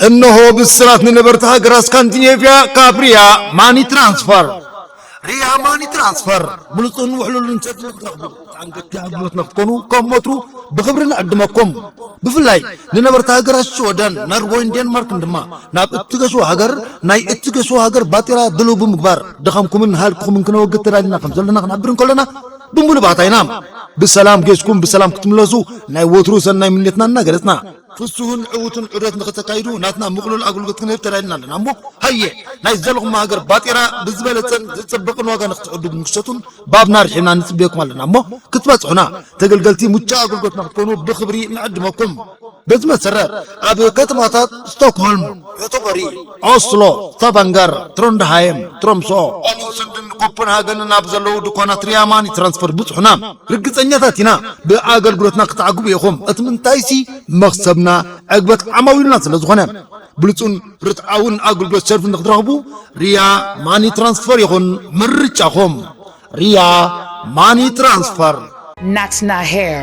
እነሆ ብስራት ንነበርቲ ሃገራት ስካንዲኔቭያ ካብ ሪያ ማኒ ትራንስፈር። ሪያ ማኒ ትራንስፈር፣ ብሉጽን ውሕሉልን ሰብ ንኽትረኽቡ፣ ኣንገድቲ ኣገልግሎት ንኽትኮኑ ከም ወትሩ ብኽብሪ ንዕድመኩም። ብፍላይ ንነበርቲ ሃገራት ሽወደን፣ ኖርወይን ዴንማርክን ድማ ናብ እትገሽዎ ሃገር ናይ እትገሽዎ ሃገር ባጤራ ድልው ብምግባር ድኻምኩምን ሃልክኹምን ክነወግድ ተዳሊና ከም ዘለና ክንሕብር እንከለና ብምሉእ ባህታ ኢና። ብሰላም ጌስኩም ብሰላም ክትምለሱ ናይ ወትሩ ሰናይ ምንየትና እናገለጽና፣ ፍሱህን ዕዉትን ዑደት ንኽተካይዱ ናትና ምቕሉል ኣገልግሎት ክንህብ ተዳሊና ኣለና እሞ፣ ሃየ ናይ ዘለኹም ሃገር ባጤራ ብዝበለጸን ዝጽብቕን ዋጋ ንኽትዕድጉን ክሸጡን ባብና ርሒብና ንጽበየኩም ኣለና እሞ፣ ክትበጽሑና ተገልገልቲ ሙቻ ኣገልግሎት ንኽትኮኑ ብኽብሪ ንዕድመኩም። በዚ መሰረት ኣብ ከተማታት ስቶክሆልም፣ ዮቶቦሪ፣ ኦስሎ፣ ስታቫንገር፣ ትሮንድሃይም፣ ትሮምሶ፣ ኦሎንሱንድን ኮፐንሃገንን ኣብ ዘለዉ ድኳናት ሪያ ማኒ ትራንስፈር ብጽሑና። ርግጸኛታት ኢና ብኣገልግሎትና ክትዓግቡ ኢኹም። እቲ ምንታይሲ መኽሰብና ዕግበት ዓማዊልና ስለ ዝኾነ። ብሉጹን ርትዓውን ኣገልግሎት ሸርፊ ንኽትረኽቡ ሪያ ማኒ ትራንስፈር ይኹን ምርጫኹም። ሪያ ማኒ ትራንስፈር። Natna Hair.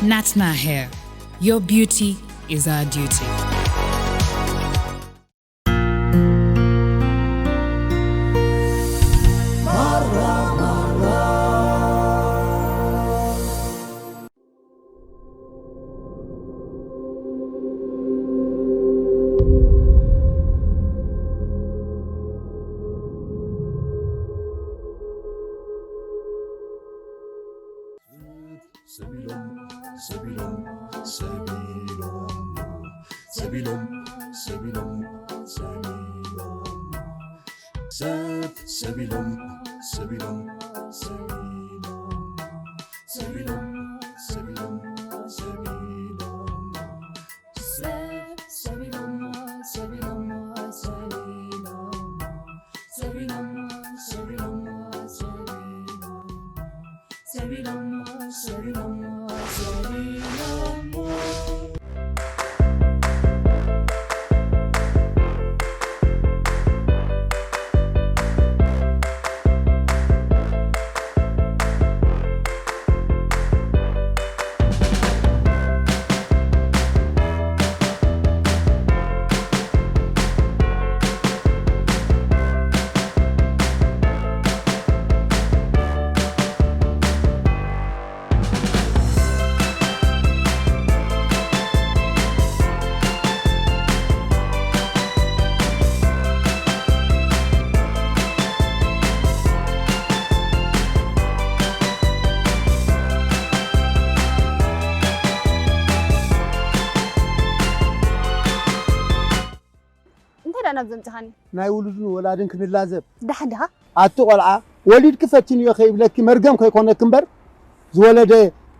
Natna Hair. Your beauty is our duty. ሰቢሎም፣ ሰቢሎም፣ ሰቢሎም፣ ሰቢሎም፣ ሰቢሎም፣ ሰቢሎም፣ ሰብ፣ ሰቢሎም፣ ሰቢሎም፣ ሰቢሎም፣ ሰቢሎም፣ ሰቢሎም፣ ሰቢሎም፣ ሰብ፣ ሰቢሎም፣ ሰቢሎም፣ ሰቢሎም፣ ሰቢሎም፣ ሰቢሎም፣ ሰቢሎም። እንታይ ደኣ ናብ ዘምጽኻኒ? ናይ ውሉድን ወላድን ክንላዘብ። ደሓን ዲኻ? ኣቲ ቆልዓ፣ ወሊድኪ ፈቲንዮ ከይብለኪ መርገም ከይኮነኪ እምበር፣ ዝወለደ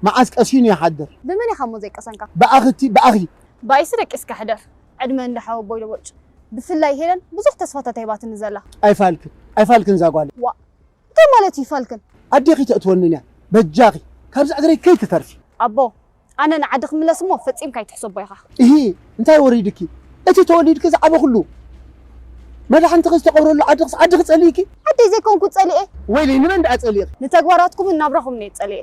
መዓስ ቀሲኑ ይሓድር። ብመን ኢኻ እሞ ዘይቀሰንካ? ብኣኺ እቲ፣ ብኣኺ። ባይሲ ደቂስካ ሕደር። ዕድመ እንዳ ሓወቦይ ዶ ቦጭ። ብፍላይ ሄለን ብዙሕ ተስፋታት ሂባትኒ ዘላ። ኣይፋልክን፣ ኣይፋልክን እዛ ጓለይ። ዋ፣ እንታይ ማለት እዩ ፋልክን? ኣዴኺ ተእትወንን እያ። በጃኺ፣ ካብዛ እግረይ ከይትተርፊ። ኣቦ፣ ኣነ ንዓዲ ክምለስ እሞ ፈጺምካ ኣይትሕሰቦ ኢኻ። እሂ፣ እንታይ ወሪድኪ? እቲ ተወሊድኪ ዝዓበኹሉ መድሓንትኺ ዝተቐብረሉ ዓድኽስ ዓድኺ ጸሊእኪ? ዓደይ ዘይኮንኩ ጸሊኤ። ወይለይ፣ ንመን ደኣ ጸሊእኺ? ንተግባራትኩምን ናብራኹምን እየ ጸሊኤ።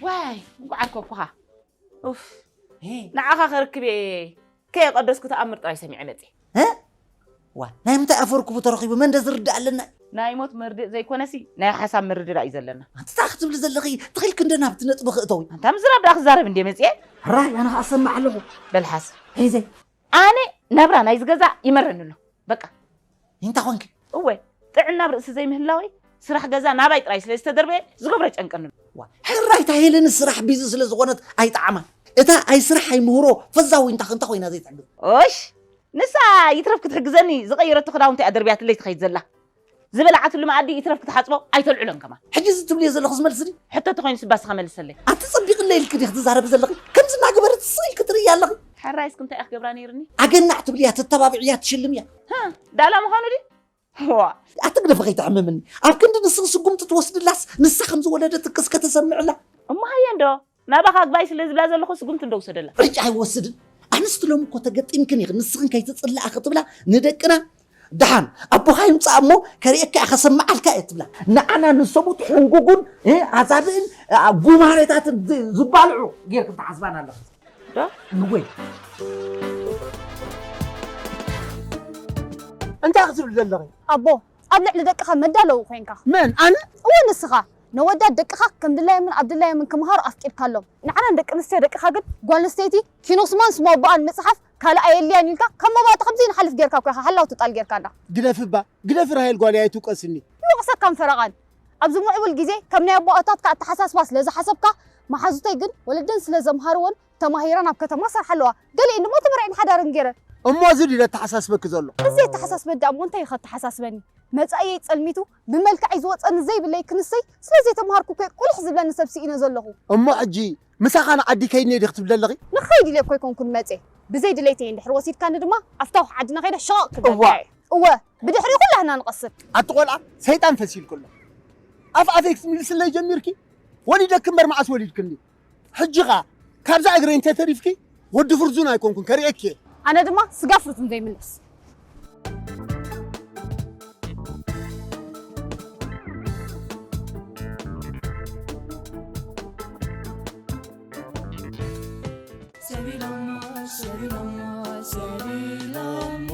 ዋይ፣ እንኳዕ ኣርከብኩኻ። ኡፍ፣ ሄ። ንዓኻ ከርክብ እየ ከየቐደስኩ ተኣምር ጥራይ ሰሚዐ መጽየ። እ? ዋ፣ ናይ ምንታይ ኣፈርክቡ ተረኺቡ? መን እንደ ዝርዳእ ኣለና? ናይ ሞት መርድእ ዘይኮነሲ፣ ናይ ሓሳብ ምርድዳእ እዩ ዘለና። ኣንቲ እንታይ ክትብሊ ዘለኺ? ትኺልኪ እንደ ናብቲ ነጥቢ ክእተዊ። ኣንታ ምዝራብ ደኣ ክዛረብ እንደ መጽየ? ራይ፣ ኣነ ኸኣ እሰምዕ ኣለኹ። በል ሓስ። ሄዘይ። ኣነ ናብራ ናይዚ ገዛ ይመረኒ ኣሎ። በቃ። እንታይ ኾንኪ? እወ፣ ጥዕና ኣብ ርእሲ ዘይምህላወይ፣ ስራሕ ገዛ ናባይ ጥራይ ስለ ዝተደርበየ ዝገብሮ ይጨንቀኒ። ዋ፣ ሕራይ እታ ሄለን ስራሕ ቢዚ ስለ ዝኾነት ኣይጠዓማን። እታ ኣይ ስራሕ ኣይ ምህሮ ፈዛዊንታ ክንታ ኮይና ዘይትሕግዝ። ኦሽ፣ ንሳ ይትረፍ ክትሕግዘኒ ዝቐየረቶ ክዳውንቲ እያ ደርብያትለይ ትኸይድ ዘላ። ዝበልዓትሉ መኣዲ ይትረፍ ክትሓጽቦ ኣይተልዕሎን ከማን። ሕጂ እዚ ትብልዮ ዘለኹ ዝመልስ ድዩ? ሕቶ ተኾይኑ ስባስኻ መልሰለይ። ኣቲ ጸቢቕለይ ኢልኪ ዲኺ ትዛረቢ ዘለኺ? ከምዚ እናገበረት ስቕ ኢልኪ ትርእያ ኣለኺ? ሕራይ እስኪ እንታይ እያ ክገብራ ነይርኒ? ኣገናዕ ትብልያ፣ ተተባብዕያ፣ ትሽልምያ። ሃ፣ ዳላ ምዃኑ ድዩ? ዋ። ኣቲ ግደፊ ከይተዕምምኒ። ኣብ ክንዲ ንስኺ ስጉምቲ ትወስድላስ ንሳ ከም ዝወለደትኪ እስከ ተሰምዕላ። እሞ ሃየ እንዶ ናባኻ ኣግባይ ስለ ዝብላ ዘለኹ ስጉምቲ እንዶ ውሰደላ። ዕጫ ኣይወስድን። ኣንስቲ ሎሚ እኮ ተገጢምክን ኢኽን፣ ንስኽን ከይትጽልኣ ክትብላ ንደቅና። ደሓን ኣቦኻ ይምጻእ እሞ ከርእየካ እየ፣ ከሰምዓልካ እየ ትብላ። ንዓና ንሰቡት ሕንጉጉን፣ እ፣ ኣዛብእን፣ እ፣ ጉማሬታትን ዝ-፣ ዝባልዑ ጌርክን ትሓስባና ኣለኽን። ዶ? እወይ። እንታይ ክትብል ዘለኺ? ኣቦ፣ ኣብ ልዕሊ ደቅኻ መዳለዊ ኮይንካ። መን? ኣነ? እወ፣ ንስኻ። ነወዳት ደቅኻ ከም ድላዮምን ኣብ ድላዮምን ክምሃሩ ኣፍቂድካሎም። ንዓና ደቂ ኣንስትዮ ደቅኻ ግን፣ ጓል ኣንስተይቲ ኪኖስማን ስሙ ኣቦኣን ምጽሓፍ ካልእ ኣየድልያን ኢልካ፣ ካብ መባእታ ከምዚ ንሓልፍ ጌርካ እኮ ኢኻ፣ ሓላው ትጣል ጌርካና። ግደፍባ፣ ግደፊ ራሄል ጓለይ ኣይትውቀስኒ። ይወቕሰካን ፈረቓን። ኣብዚ ምዕቡል ግዜ ከም ናይ ኣቦኣታትካ ኣተሓሳስባ ስለ ዝሓሰብካ፣ መሓዙተይ ግን ወለደን ስለ ዘምሃርወን ተማሂረን ኣብ ከተማ ሰርሓ ኣለዋ። ገሊኤን ድማ ተመርዕን ሓዳርን ጌረን። እሞ እዚ ድዩ ዘተሓሳስበኪ ዘሎ? እዚ የተሓሳስበ ደኣ እሞ እንታይ እዩ ከተሓሳስበኒ? መጻኢየይ ጸልሚቱ ብመልክዐይ ዝወጸኒ ዘይብለይ ክንሰይ ስለ ዘይተምሃርኩ እኮ ቁልሕ ዝብለኒ ሰብ ስኢነ ዘለኹ። እሞ ሕጂ ምሳኻ ንዓዲ ከይድኒ ዲኺ ትብሊ ዘለኺ? ንኸይድ ኢለ እኮ ኣይኮንኩን መጼ። ብዘይ ድሌተይ እንድሕር ወሲድካኒ ድማ ኣብታ ዓድና ከይደ ሸቐቕ ክብለካ እዋ። እየ። እወ፣ ብድሕሪ ኩላህና ንቐስብ። ኣቲ ቆልዓ ሰይጣን ፈሲልኩ ኣሎ። ኣፍ ኣፈይ ክትምልስለይ ጀሚርኪ? ወሊደኪ እምበር መዓስ ወሊድክኒ? ሕጂ ኸኣ ካብዛ እግረይ እንተተሪፍኪ ወዲ ፍርዙን ኣይኮንኩን ከርእየኪ እየ። ኣነ ድማ ስጋ ፍርዙን ዘይምለስ። ሰቢሎሞ፣ ሰቢሎሞ፣ ሰቢሎሞ።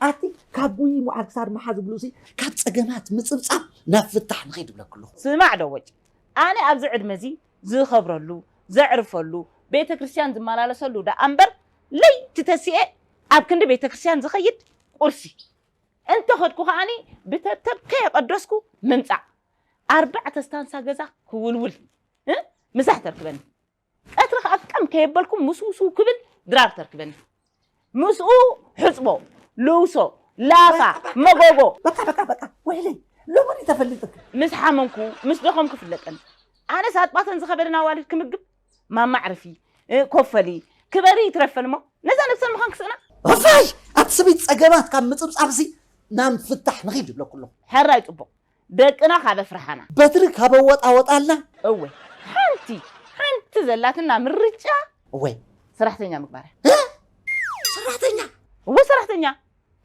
ኣቲ ካብ ጉይ መዓል ክሳድ መሓዝ ብሉሲ ካብ ጸገማት ምጽብጻብ ናብ ፍታሕ ንኸይድ ብለኩ ኣለኹ። ስማዕ ዶ ወጭ፣ ኣነ ኣብዚ ዕድመ እዚ ዝኸብረሉ፣ ዘዕርፈሉ፣ ቤተ ክርስቲያን ዝመላለሰሉ ደኣ እምበር ለይቲ ተሲኤ ኣብ ክንዲ ቤተ ክርስቲያን ዝኸይድ ቁርሲ እንተ ኸድኩ ከኣኒ ብተብተብ ከየቐደስኩ ምምጻእ። ኣርባዕተ ስታንሳ ገዛ ክውልውል፣ እ? ምሳሕ ተርክበኒ። ቀትሪ ከኣ ቀም ከየበልኩ ምስኡ ስው ክብል ድራር ተርክበኒ። ምስኡ ሕጽቦ፣ ልውሶ፣ ላፋ፣ መጎጎ። በቃ፣ በቃ፣ በቃ። ወይለይ፣ ሎሚ ድዩ ተፈሊጥክ? ምስ ሓመምኩ፣ ምስ ደኸምኩ ፍለጠኒ። ኣነስ ኣጥባተን ዝኸበደን ኣዋልድ ክምግብ፣ ማማ ዕረፊ፣ እ፣ ኮፈሊ፣ ክበሪ ይትረፈን እሞ፣ ነዛ ነብሰን ምዃን ክስእና። እፋይ! ኣቲ ሰበይቲ ጸገማት ካብ ምጽብጻብሲ ናብ ፍታሕ ንኺድ ይብለኩ ኣለኹ። ሕራይ ጽቡቕ። ደቅና ካብ ኣፍርሓና። በትሪ ካብ ኣወጣወጣልና። እወ፣ ሓንቲ፣ ሓንቲ ዘላትና ምርጫ። እወ። ሰራሕተኛ ምግባር እያ። እ? ሰራሕተኛ? እወ፣ ሰራሕተኛ።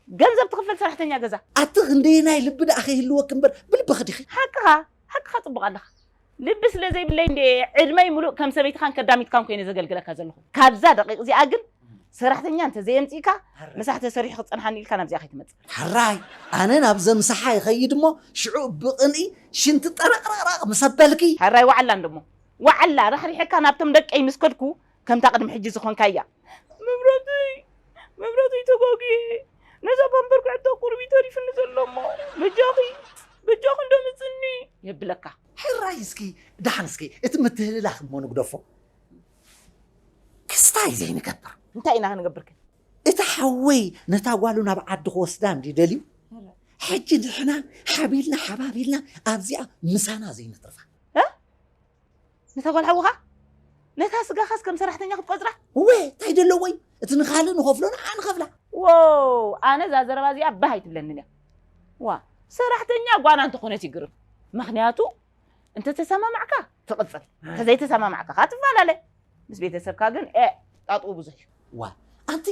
ገንዘብ ትኽፈል ሰራሕተኛ ገዛ። ኣቲ ክንደየናይ ልቢ ደኣ ከይህልወኪ እምበር ብልብኺ ዲኺ? ሓቅኻ፣ ሓቅኻ ጽቡቕ ኣለኻ። ልቢ ስለ ዘይብለይ እንዴ ዕድመይ ሙሉእ ከም ሰበይትኻን ከዳሚትካን ኮይነ ዘገልግለካ ዘለኹ። ካብዛ ደቂቕ እዚኣ ግን ሰራሕተኛ እንተ ዘየምጺእካ፣ ሕራይ። ምሳሕ ተሰሪሑ ክጸንሓኒ ኢልካ ናብዚኣ ከይትመጽእ። ሕራይ፣ ኣነ ናብ ዘምሳሓ ይኸይድ እሞ፣ ሽዑ ብቕንኢ ሽንቲ ጠረቕረቕረቕ ምስ ኣበልኪ። ሕራይ ዋዕላ እንድሞ። ዋዕላ ራሕሪሐካ ናብቶም ደቀይ ምስ ከድኩ፣ ከምታ ቅድሚ ሕጂ ዝኾንካያ። መብራተይ፣ መብራተይ ተጓጉየ። ነዛ ፓምፐር ክዕጠቕ ቁሩብ እዩ ተሪፍኒ ዘሎ እሞ፣ በጃኺ፣ በጃኺ እንዶ ምጽኒ የብለካ። ሕራይ እስኪ፣ ደሓን እስኪ፣ እቲ ምትህልላኽ እሞ ንግደፎ። ክስታይ ዘይንገብር። እንታይ ኢና ክንገብር ግን? እቲ ሓወይ ነታ ጓሉ ናብ ዓዲ ክወስዳ እንዲ ደልዩ፣ ሕጂ ንሕና ሓቢልና ሓባቢልና ኣብዚኣ ምሳና ዘይንትርፋ። እ? ነታ ጓል ሓውኻ? ነታ ስጋኻስ ከም ሰራሕተኛ ክትቆጽራ? እወ፣ እንታይ ደለዎ እዩ? እቲ ንኻልእ ንኸፍሎ ንዓ ንኸፍላ። ዎው፣ ኣነ እዛ ዘረባ እዚኣ ባህ ኣይትብለንን እያ። ዋ፣ ሰራሕተኛ ጓና እንተኾነት ይግርም። ምኽንያቱ፣ እንተተሰማማዕካ ትቕጽል፣ እንተዘይተሰማማዕካ ኸኣ ትፈላለ። ምስ ቤተሰብካ ግን፣ ኤ፣ ጣጥኡ ብዙሕ እዩ። ዋ፣ ኣንቲ፣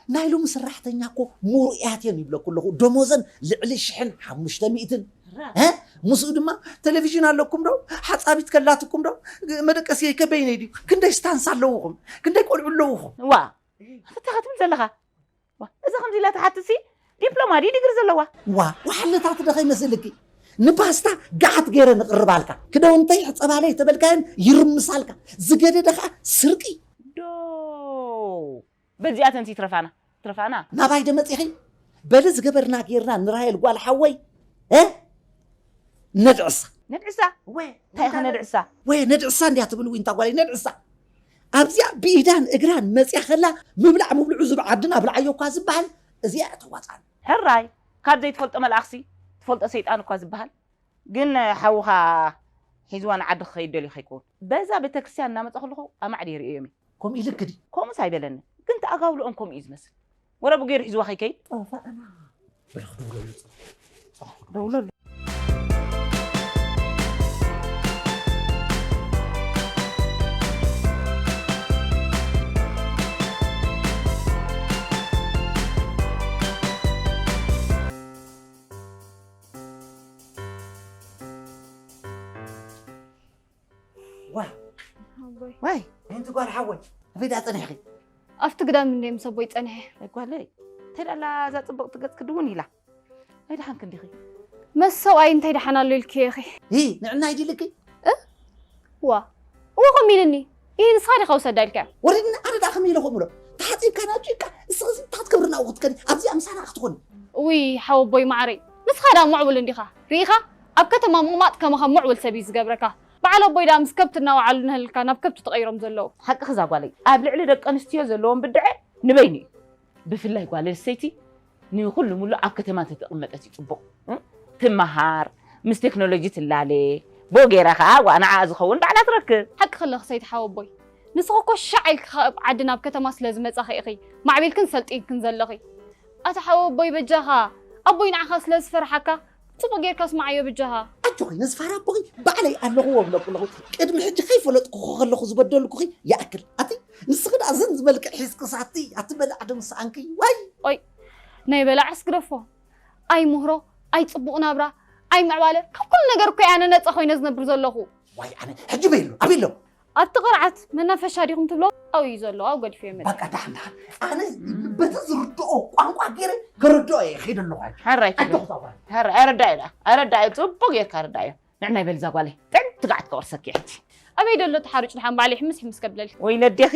ናይ ሎሚ ሰራሕተኛ እኮ ምሩያት እዮም ይብለኩ ኣለኹ። ደሞዘን ልዕሊ ሽሕን ሓሙሽተ ሚእትን። ራ። እ? ምስኡ ድማ፣ ቴሌቪዥን ኣለኩም ዶ? ሓጻቢት ከላትኩም ዶ? መደቀሲ ከበይነይ ድዩ? ክንደይ ስታንስ ኣለውኹም? ክንደይ ቆልዑ ኣለውኹም? ዋ፣ እንታይ ክትብል ዘለኻ? ዋ፣ እዛ ከምዚ ኢላ ትሓትትሲ ዲፕሎማ ድዩ ዲግሪ ዘለዋ? ዋ፣ ዋሕልታት ዶ ከይመስልኪ? ንባስታ ጋሓት ገይረ ንቕርባልካ። ክደውንተይ ሕጸባለይ ተበልካየን ይርምሳልካ። ዝገደደ ኸኣ ስርቂ። ዶ በዚኣተን ይትረፋና፣ ትረፋና። ናባይ ዶ መጺኺ? በሊ ዝገበርና ጌርና ንራሄል ጓል ሓወይ፣ እ? ነድዕሳ። ነድዕሳ? ወ-፣ እንታይ ኢኸ ነድዕሳ? ወ-፣ ነድዕሳ እንድያ ትብል ዊንታ ጓለይ፣ ነድዕሳ። ኣብዚኣ ብኢዳን እግራን መጽያ ከላ ምብላዕ ምብልዑ ዝብ ዓድና ብልዓዮ እኳ ዝበሃል እዚኣ እያ ተዋጽኣና። ሕራይ፣ ካብ ዘይትፈልጦ መልኣኽሲ ትፈልጦ ሰይጣን እኳ ዝበሃል። ግን ሓውኻ ሒዝዋ ንዓዲ ክኸይድ ደልዩ ከይከውን። በዛ ቤተክርስትያን እናመጻ ከለኹ ኣማዕድየ ርእዮም እየ። ከምኡ ኢልክ ድዩ? ከምኡስ ኣይበለኒ። ግን ተኣጋብልኦም ከምኡ እዩ ዝመስል። ወረ ብገይሩ ሒዝዋ ከይከይድ። ጠፋእና። በል ክድውለሉ። ደውለሉ። ዋ፣ ኣቦይ። ዋይ፣ ምንቲ ጓል ሓወይ፣ ኣበይ ደኣ ጸኒሕኺ? ኣብቲ ግዳም እንደ ምስ ኣቦይ ጸኒሐ። ኣይ ጓለይ፣ እንታይ ደኣ ኣላ እዛ ጽብቕቲ ገጽኪ ድውን ኢላ? ኣይደሓንኪ እንዲኺ? መስ ሰብኣይ እንታይ ደሓን ኣሎ ኢልኪ ኢኺ? ሂ፣ ንዕናይ ድልኪ? እ? ዋ፣ እዎ ከምኡ ኢልኒ። ይህ ንስኻ ዲኻ ውሰዳ ኢልካዮ? ወሪድኒ፣ ኣነ ደኣ ከመይ ኢለ ከምኡ ኢሎ? ተሓጺብካ ናብ ጭቃ፣ እስኺ እዚ እንታይ ክትገብሪ ናብኡ ክትከዲ? ኣብዚኣ ምሳና ክትኾኒ። ውይ፣ ሓወቦይ ማዓረይ፣ ንስኻ ደኣ ምዕቡል እንዲኻ። ርኢኻ? ኣብ ከተማ ምቕማጥ ከማኻ ምዕቡል ሰብ እዩ ዝገብረካ። በዓል ኣቦይ ደኣ ምስ ከብቲ እናወዓሉ ንህልካ ናብ ከብቲ ተቐይሮም ዘለዉ። ሓቅኺ እዛ ጓለይ፣ ኣብ ልዕሊ ደቂ ኣንስትዮ ዘለዎም ብድዐ ንበይኑ እዩ። ብፍላይ ጓል ኣንስተይቲ ንኹሉ ሙሉ ኣብ ከተማ እንተተቐመጠት እዩ ጽቡቕ። እ? ትመሃር፣ ምስ ቴክኖሎጂ ትላለ፣ ብኡ ገይራ ኸኣ ዋእ ንዓኣ ዝኸውን ባዕላ ትረክብ። ሓቂ ከለኺ ሰይቲ ሓወቦይ፣ ንስኺ እኮ ሻዕ ኢልኪ ካብ ዓዲ ናብ ከተማ ስለ ዝመጻኺ ኢኺ ማዕቢልክን ሰልጢንክን ዘለኺ። ኣታ ሓወቦይ በጃኻ፣ ኣቦይ ንዓኻ ስለ ዝፈርሓካ ጽቡቕ ጌርካ ስምዓዮ በጃኻ። ኣጆኺ ነዚ ፋራ ኣቦኺ ባዕለይ ኣለኽዎ እብለኩ ኣለኹ። ቅድሚ ሕጂ ከይፈለጥኩኺ ከለኹ ዝበደልኩኺ ይኣክል። ኣቲ ንስኺ ደኣ ዘን ዝመልክዕ ሒዝክስ ኣቲ ኣቲ በላዕ ዶ ምስ ሰኣንኪ? ዋይ! ኦይ ናይ በላዕስ ግደፎ። ኣይ ምህሮ፣ ኣይ ጽቡቕ ናብራ፣ ኣይ ምዕባለ፣ ካብ ኩሉ ነገር እኮ እየ ኣነ ነጻ ኮይነ ዝነብር ዘለኹ። ዋይ ኣነ ሕጂ በይ ኣሎ፣ ኣበይ ኣሎ? ኣብቲ ቅርዓት መናፈሻ ዲኹም ትብሎ ኣብኡ እዩ ዘሎ፣ ኣብኡ ገዲፈዮ መጽእ። በቃ ደሓን ደሓን። ኣነ በቲ ዝርድኦ ቋንቋ ገይረ ከረድኦ እየ ከይደ ኣለኹ። ኣይ፣ ሕራይ ትብል። ኣጆኺ እዛ ጓል። ሕራይ፣ ኣረዳኢ ደኣ፣ ኣረዳኢ፣ ጽቡቕ ጌርካ ኣረዳእዮ። ንዕናይ በል እዛ ጓለይ፣ ጥዕምቲ ጋዓት ከቑርሰኪ እየ ሕጂ። ኣበይ ደሎ ተሓርጭ ደሓን ባዕለይ ሕምስ ሕምስ ከብለልኪ። ወይ ነዴኺ፣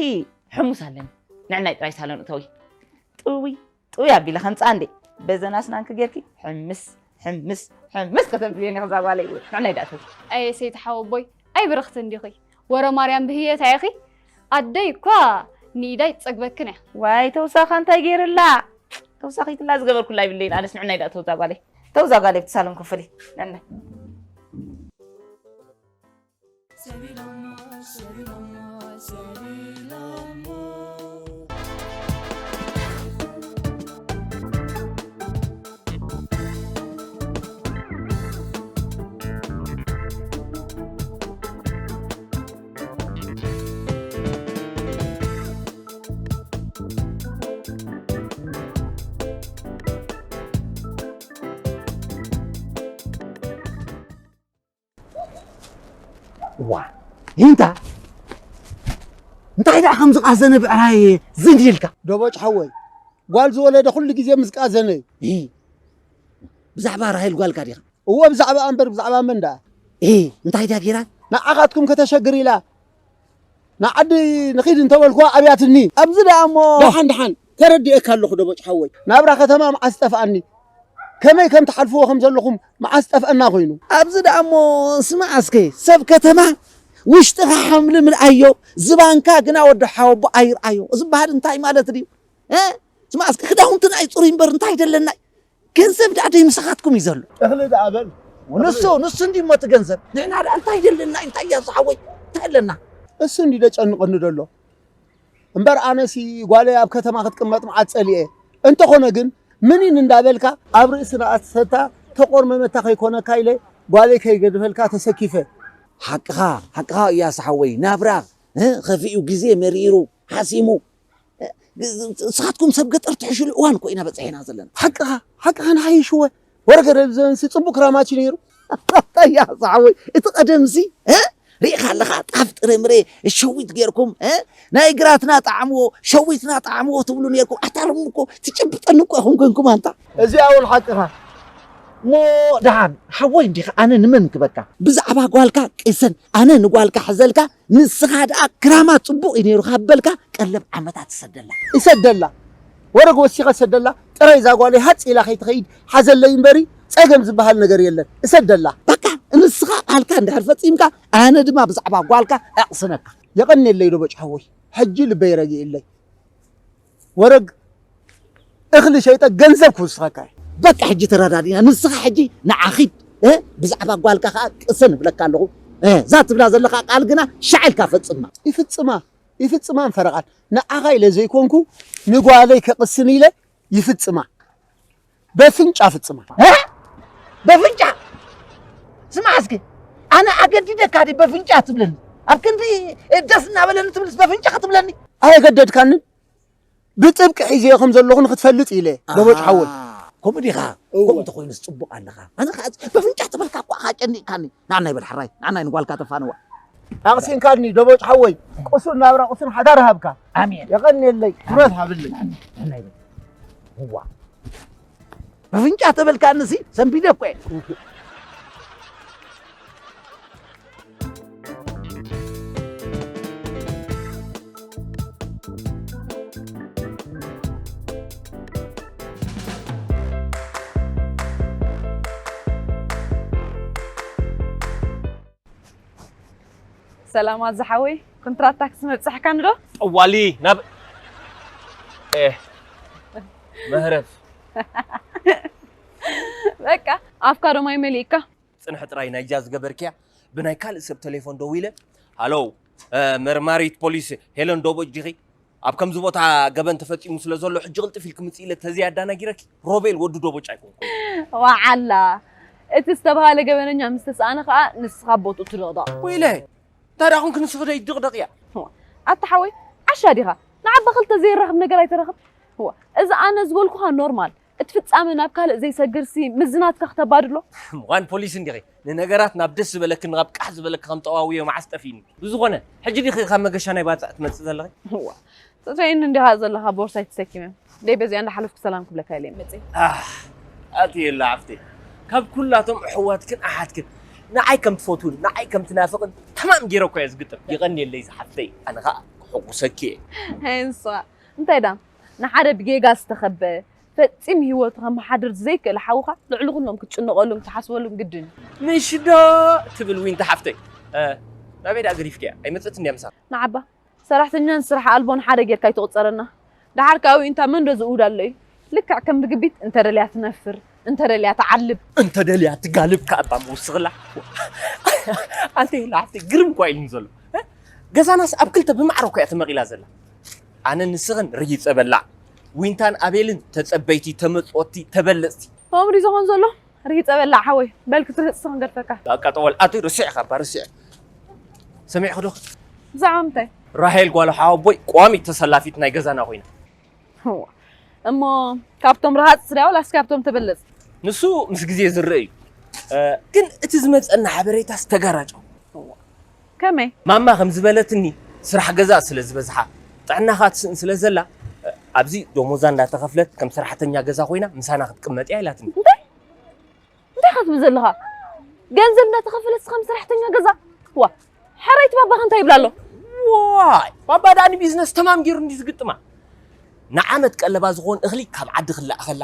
ሕሙስ ኣለኒ። ንዕናይ ጥራይ ሳሎን እተዊ። ጥውይ፣ ጥውይ ኣቢለ ከምጽኣ እንዴ። በዘን ኣስናንኪ ጌርኪ፣ ሕምስ፣ ሕምስ፣ ሕምስ ከተብልየኒ እዛ ጓለይ። ንዕናይ ደኣ እተዊ። ኣየ ሰይቲ ሓወቦይ፣ ኣይ ብርኽቲ እንዲኺ። ወረ ማርያም ብህየት ኣየኺ። ኣደይ እኳ ንኢዳይ ትጸግበክን እያ። ዋይ ተውሳኻ እንታይ ገይርላ? ተውሳኺትላ ዝገበርኩላ ይብለይን። ኣነስ ንዕናይ ደኣ እተዊ እዛ ጓለይ። እተዊ እዛ ጓለይ ኣብቲ ሳሎን ኮፍ በሊ። ንዕናይ። ዋ፣ ይንታ እንታይ ደኣ ከምዚ ቃዘነ ብዕራይ ዝንድ ኢልካ? ደቦጭ ሓወይ፣ ጓል ዝወለደ ኩሉ ግዜ ምስ ቃዘነ እዩ። እ፣ ብዛዕባ ራሄል ጓልካ ዲኻ? እወ፣ ብዛዕባ እምበር ብዛዕባ መን ደኣ? እ፣ እንታይ ድያ ጌራ? ንዓኻትኩም ከተሸግር ኢላ ንዓዲ ንኺድ እንተበልኩዋ ኣብያትኒ። ኣብዚ ደኣ እሞ ደሓን ደሓን ተረዲኤካ ኣለኹ ደቦጭ ሓወይ። ናብራ ከተማ መዓስ ጠፍኣኒ? ከመይ ከም ትሓልፍዎ ከም ዘለኹም መዓስ ጠፍአና ኮይኑ? ኣብዚ ደኣ እሞ ስማዕ እስከ፣ ሰብ ከተማ ውሽጥኻ ሓምሊ ምልኣዮ፣ ዝባንካ ግና ወዲ ሓወቦ ኣይርኣዮ ዝበሃል እንታይ ማለት ድዩ? እ? ስማዕ እስከ፣ ክዳውንትና እዩ ጽሩይ እምበር እንታይ ደለና? ገንዘብ ደኣ ደይ ምሳኻትኩም እዩ ዘሎ። እኽሊ ደኣ በል። ንሱ፣ ንሱ እንዲ እሞ እቲ ገንዘብ። ንሕና ደኣ እንታይ ደለና? እንታይ እያ ዝሓወይ? እንታይ ኣለና? እሱ እንዲ ደጨንቐኒ ደሎ። እምበር ኣነሲ ጓለይ ኣብ ከተማ ክትቅመጥ መዓት ጸሊኤ። እንተኾነ ግን ምኒን እንዳበልካ ኣብ ርእሲ ንኣሰታ ተቆርመመታ ከይኮነካ ኢለ ጓለይ ከይገድፈልካ ተሰኪፈ። ሓቅኻ፣ ሓቅኻ እያስ ሓወይ። ናብራ፣ እ፣ ኸፊኡ፣ ግዜ መሪሩ፣ ሓሲሙ። እ፣ ንስኻትኩም ሰብ ገጠር ትሕሽሉ እዋን እኮ ኢና በጺሕና ዘለና። ሓቅኻ፣ ሓቅኻ ንሓይሽወ። ወረ ገደል ዘንሲ ጽቡቕ ክራማች ነይሩ። እያስ ሓወይ፣ እቲ ቀደምሲ፣ እ፣ ርኢኻ ኣለኻ፣ ጣፍ ጥረምረ፣ ሸዊት ጌርኩም፣ እ፣ ናይ ግራትና ጣዕምዎ፣ ሸዊትና ጣዕምዎ ትብሉ ኔርኩም። ኣታ ሎሚ እኮ ትጭብጠኒ እኮ ኢኹም ኮንኩም ኣንታ። እዚኣ እውን ሓቅኻ። እሞ ደሓን ሓወይ እንዲኻ ኣነ ንመን ክበካ? ብዛዕባ ጓልካ ቅሰን፣ ኣነ ንጓልካ ሕዘልካ፣ ንስኻ ደኣ ክራማ ጽቡቕ እዩ ነይሩ ካብ በልካ ቀለብ ዓመታት ትሰደላ። እሰደላ። ወረግ ወሲኸ እሰደላ። ጥራይ እዛ ጓለይ ሃጽ ኢላ ከይትኸይድ ሓዘለይ እምበሪ ጸገም ዝበሃል ነገር የለን። እሰደላ። በቃ ንስኻ ቃልካ እንድሕር ፈጺምካ ኣነ ድማ ብዛዕባ ጓልካ ኣቕስነካ። የቐንየለይ ዶ በጭ ሓወይ። ሕጂ ልበይ ረጊእለይ። ወረግ እኽሊ ሸይጠ ገንዘብ ክውስኸካ እየ። በቃ ሕጂ ተረዳዲና። ንስኻ ሕጂ ንዓ ኺድ፣ እ፣ ብዛዕባ ጓልካ ኸዓ ቅሰን እብለካ ኣለኹ። እ፣ እዛ ትብላ ዘለኻ ቃል ግና ሻዕ ኢልካ ፈጽማ። ይፍጽማ፣ ይፍጽማ እምፈረቓል። ንዓኻ ኢለ ዘይኮንኩ ንጓለይ ከቕስን ኢለ ይፍጽማ። በፍንጫ ፍጽማ። እ? በፍንጫ? ስማዕ እስኪ፣ ኣነ ኣገዲደካ ድየ በፍንጫ ትብለኒ? ኣብ ክንዲ ደስ እናበለኒ ትብልስ በፍንጫ ክትብለኒ? ኣየገደድካንን። ብጥብቂ ሒዘዮ ከም ዘለኹ ንክትፈልጥ ኢለ፣ ደቦጭ ሓወይ። ከምኡ ዲኻ? እወ። ከምኡ እንተኾይኑስ ጽቡቕ ኣለኻ። ኣነ ኸዓ በፍንጫ ተበልካ እኳ ኢኻ ጨኒቕካኒ። ንዓናይ በል ሕራይ፣ ንዓናይ ንጓልካ ተፋንዋ። ኣቕሲንካኒ ደቦጭ ሓወይ። ቅሱን ናብራ ቅሱን ሓዳር ሃብካ። ኣሜን። የቐንየለይ። ክብረት ሃብለይ። ኣሜን። ንዓናይ በል። እዋ። በፍንጫ ተበልካንሲ ሰንቢደ እኮ እየ። ሰላም ኣዛ ሓወይ፣ ኮንትራት ታክሲ መብጻሕካኒ ዶ? ጠዋሊ ናብ፣ ኤ፣ መህረፍ። በቃ፣ ኣፍካ ዶ ማይ መሊእካ? ጽንሒ ጥራይ ናይ ጃዝ ገበርክያ። ብናይ ካልእ ሰብ ቴሌፎን ደዊለ፣ ሃሎ፣ እ፣ መርማሪት ፖሊስ ሄለን ዶቦጭ ዲኺ? ኣብ ከምዚ ቦታ ገበን ተፈጺሙ ስለ ዘሎ፣ ሕጂ ቅልጥፍ ኢልኪ ምጽኢ ኢለ ተዘይ ኣዳናጊረኪ፣ ሮቤል ወዲ ዶቦጭ ኣይኮንኩን። ዋዓላ፣ እቲ ዝተባህለ ገበነኛ ምስ ተሰኣነ ኸኣ ንስኻ ቦትኡ ትድቕደቕ። ወይለ፣ እንታይ ደኣ ኹንኪ ንስኺ ዶ ይድቕደቕ እያ? እዋ፣ ኣታ ሓወይ፣ ዓሻ ዲኻ? ንዓባ ክልተ ዘይራኸብ ነገር ኣይተራኽብ። እዋ፣ እዚ ኣነ ዝበልኩኻ ኖርማል። እቲ ፍጻመ ናብ ካልእ ዘይሰግርሲ፣ ምዝናትካ ክተባድሎ። ምዃን ፖሊስ እንዲኺ። ንነገራት ናብ ደስ ዝበለክን ናብ ቃሕ ዝበለኪ ከም ጠዋውዮ መዓስ ጠፊእኒ። ብዝኾነ፣ ሕጂ ዲኺ ካብ መገሻ ናይ ባጽዕ ትመጽእ ዘለኺ? እዋ፣ ትእትወይኒ እንዲኻ ዘለኻ ቦርሳይ ተሰኪመ። ደይ በዚኣ እንዳሓለፍኩ ሰላም ክብለካ ኢለ እየ መጽእ። ኣህ፣ ኣትየላ ሓፍተይ። ካብ ኩላቶም ኣሕዋትክን ኣሓትክን ንዓይ ከም ትፈትውን ንዓይ ከም ትናፍቕን ተማም ገይረ እኮ እየ ዝግጥም። የቐንየለይ ዝሓፍተይ፣ ኣነ ኸኣ ክሕጉሰኪ እየ። ሃይ ንስኻ፣ እንታይ ዳ ንሓደ ብጌጋ ዝተኸበ ፈጺሙ ህይወቱ ከመሓድር ዘይክእል ሓውኻ ልዕሊ ኩሎም ክትጭነቐሉን ክትሓስበሉን ግድን እዩ። ምሽ ዶ ትብል ዊንታ ሓፍተይ? እ፣ ናበይ ደኣ ገዲፍክያ? ኣይመጸትን ድያ ምሳኻ? ንዓባ ሰራሕተኛን ስራሕ ኣልቦን ሓደ ጌርካ ኣይትቑጸረና። ደሓር ከኣ ዊንታ መን ዶ ዝእውድ ኣሎ እዩ? ልክዕ ከም ርግቢት እንተ ደልያ ትነፍር፣ እንተ ደልያ ትዓልብ። እንተ ደልያ ትጋልብ ከኣ እባ ምውስኽላ። ኣንተ የላ ሓፍተይ ግርም እኳ ኢሉኒ ዘሎ። እ? ገዛናስ ኣብ ክልተ ብማዕረ እኮ እያ ተመቒላ ዘላ። ኣነ ንስኽን ርሂጸ በላዕ፣ ዊንታን ኣቤልን ተጸበይቲ፣ ተመጽወቲ፣ ተበለጽቲ። ከምኡ ድዩ ዝኾን ዘሎ? ርሂጸ በላዕ ሓወይ፣ በል ክትርህጽ ክንገድፈካ። በቃ ጠወል፣ ኣቲ ርስዕ ካብ ርስዕ። ሰሚዕኺ ዶ? ብዛዕባ ምንታይ? ራሄል ጓል ሓወቦይ ቋሚት ተሰላፊት ናይ ገዛና ኮይና። እዋ፣ እሞ ካብቶም ረሃጽ ስድያ ወላስ ካብቶም ተበለጽ? ንሱ ምስ ግዜ ዝረአ እዩ። እ፣ ግን እቲ ዝመጸና ሓበሬታስ ተጋራጫው። እዋ፣ ከመይ? ማማ ከም ዝበለትኒ፣ ስራሕ ገዛ ስለ ዝበዝሓ፣ ጥዕናኻ ትስእን ስለ ዘላ፣ ኣብዚ ደሞዛ እንዳተኸፍለት ከም ሰራሕተኛ ገዛ ኮይና ምሳና ክትቅመጥ እያ ኢላትኒ። እንታይ? እንታይ ኢኻ ትብል ዘለኻ? ገንዘብ እንዳተኸፈለት ከም ሰራሕተኛ ገዛ? ዋ፣ ሕራይቲ ባባኻ እንታይ ይብላ ኣሎ? ዋይ፣ ባባ ደኣ ንቢዝነስ ተማም ገይሩ እንዲ ዝግጥማ። ንዓመት ቀለባ ዝኾን እኽሊ ካብ ዓዲ ክለኣኸላ፣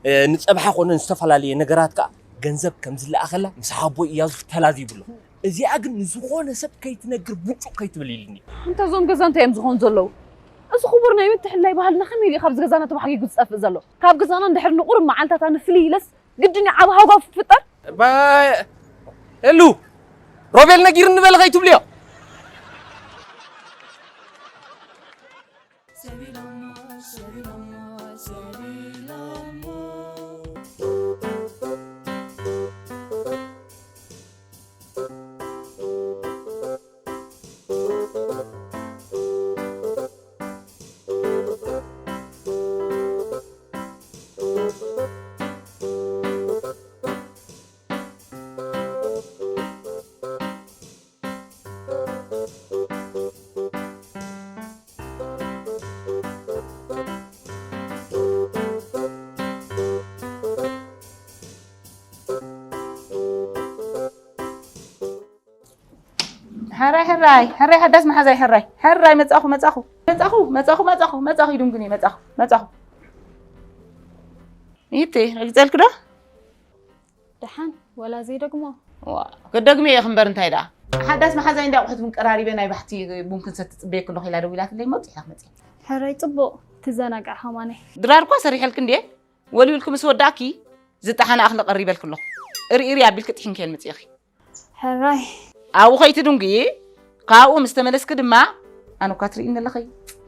እ፣ ንጸብሓ ኮነ ንዝተፈላለየ ነገራት ከኣ ገንዘብ ከም ዝለኣኸላ ምስ ሓቦይ እያሱ ተላዚቡ ኣሎ። እዚኣ ግን ንዝኾነ ሰብ ከይትነግር ቡጩቕ ከይትብል ኢልኒ። እንተ እዞም ገዛ እንታይ እዮም ዝኾኑ ዘለዉ? እዚ ክቡር ናይ ምትሕልላይ ባህልና ከመይ ኢሉ እዩ ካብዚ ገዛና ተባሕጊጉ ዝጠፍእ ዘሎ? ካብ ገዛና እንድሕር ንቑሩብ መዓልታት ኣነ ፍልይ ኢለስ ግድን እዩ ዓቢ ሃጓፍ ክፍጠር? ባ-፣ ሄሉ፣ ሮቤል ነጊርኒ በሊ ከይትብልዮ። ሕራይ ሕራይ ሕራይ ሓዳስ መሓዛይ ሕራይ ሕራይ መጻኹ መጻኹ መጻኹ መጻኹ መጻኹ መጻኹ ይድንጉኒ መጻኹ መጻኹ። ይቴ ረግጸልክ ዶ? ደሓን ወላ ዘይደግሞ። ዋ፣ ክደግሚ እየ እምበር እንታይ ደኣ። ሓዳስ መሓዛይ እንዳ ኣቑሑት ቡን ቀራሪበ ናይ ባሕቲ ቡን ክንሰቲ ጽበየኪ ኣለኹ ኢላ ደዊላትለይ እሞ ጽሒኻ መጽየ። ሕራይ ጽቡቕ ትዘናጋዕ ሃማነይ። ድራር እኳ ሰሪሐልኪ እንድየ። ወልውልኪ ምስ ወዳእኪ ዝጠሓነ ኣኽሊ ቀሪበልኪ ኣለኹ። እሪ እሪ ኣቢልኪ ጥሒንክየን ምጽኢኺ። ሕራይ። ኣብኡ ከይትድንጉዪ፣ ካብኡ ምስ ተመለስኪ ድማ ኣነ እኳ ትርእይኒ ኣለኺ።